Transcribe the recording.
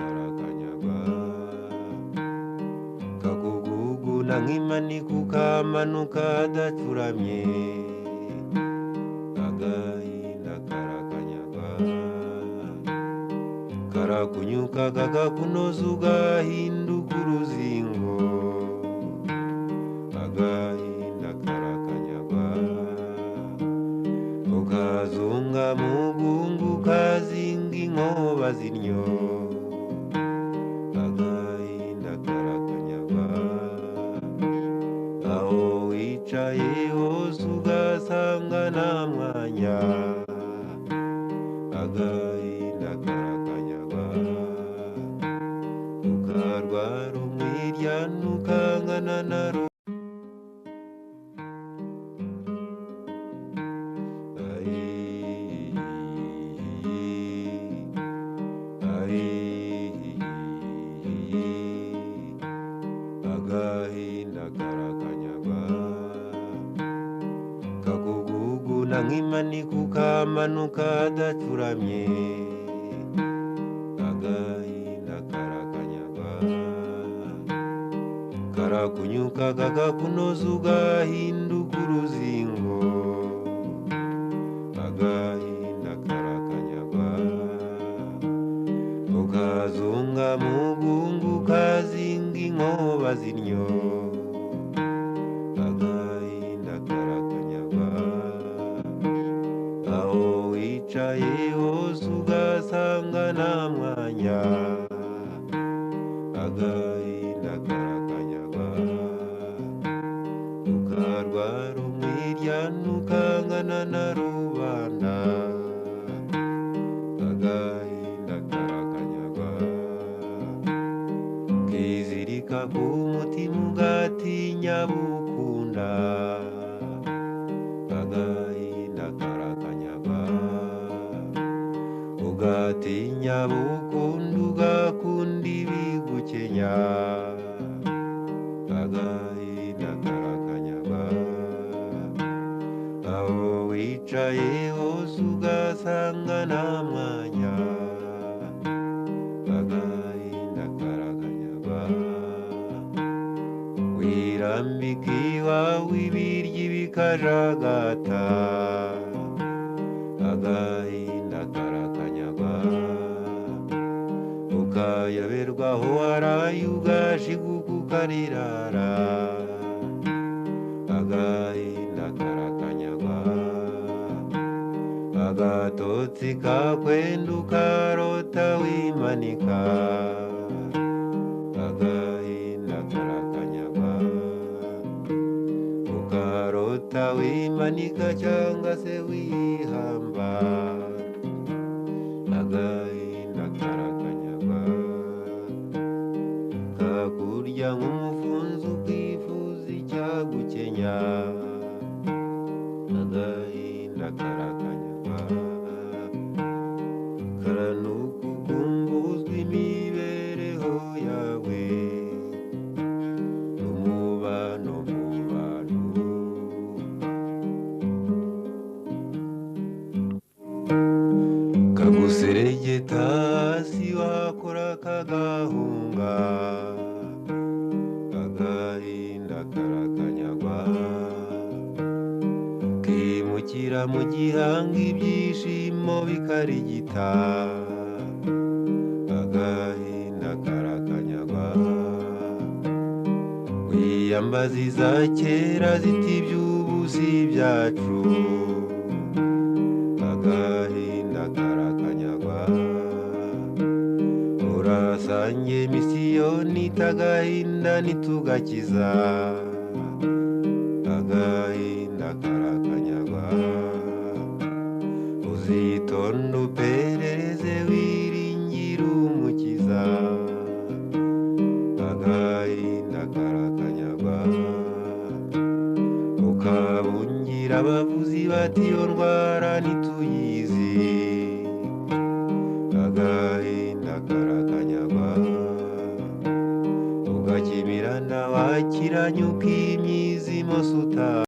Karakanyagwa kakuguguna nk'imanika ukamanuka adacuramye. Agahinda karakanyagwa karakunyuka kakakunoza ugahinduka uruzingo. Agahinda karakanyagwa ukazunga mugungu ukazinga inkoba z'inyo. Agahinda karakanyagwa aho wicaye hose ugasanga nta mwanya. Agahinda karakanyagwa ukarwara umwiryane ukangana na Agahinda karakanyagwa kakuguguna nk'imanika ukamanuka adacuramye. Agahinda karakanyagwa karakunyuka kakakunoza ugahinduka uruzingo. Agahinda karakanyagwa ukazunga mugungu ukazinga inkoba z'inyo. Agahinda karakanyagwa aho wicaye hose ugasanga nta mwanya. Agahinda karakanyagwa ukarwara umwiryane ukangana na rubanda. Agahinda karakanyagwa kizirika ku mutima ugatinya bukunda. Agahinda karakanyagwa ugatinya bukunda ugakunda ibigukenya. Agahinda karakanyagwa aho wicaye hose ugasanga nta mwanya. Agahinda karakanyagwa wirambika iwawe ibiryi bikajagata. Agahinda karakanyagwa ukayoberwa aho waraye ugashiguka ukarirara. Agahinda karakanyagwa agatotsi kakwenda ukarota wimanika. Agahinda karakanyagwa ukarota wimanika cyangwa se wihamba. Agahinda karakanyagwa kakurya nk'umufunzo ukifuza icyagukenya. Agahinda karakanyagwa karanuka ukumbuzwa imibereho yawe n'umubano mu bantu. Kaguseregeta hasi wakora kagahunga. Agahinda karakanyagwa kimukira mu gihanga ibyishimo bikarigita. Agahinda karakanyagwa wiyambaza iza kera ziti iby'ubu si ibyacu. Agahinda karakanyagwa urasange misiyoni itagahinda ntitugakiza. Agahinda karakanyagwa uzitonde uperereze wiringire umukiza. Agahinda karakanyagwa ukabungira abavuzi bati iyo ndwara ntituyizi. Agahinda karakanyagwa ugakimirana wakiranye ukimyiza imoso.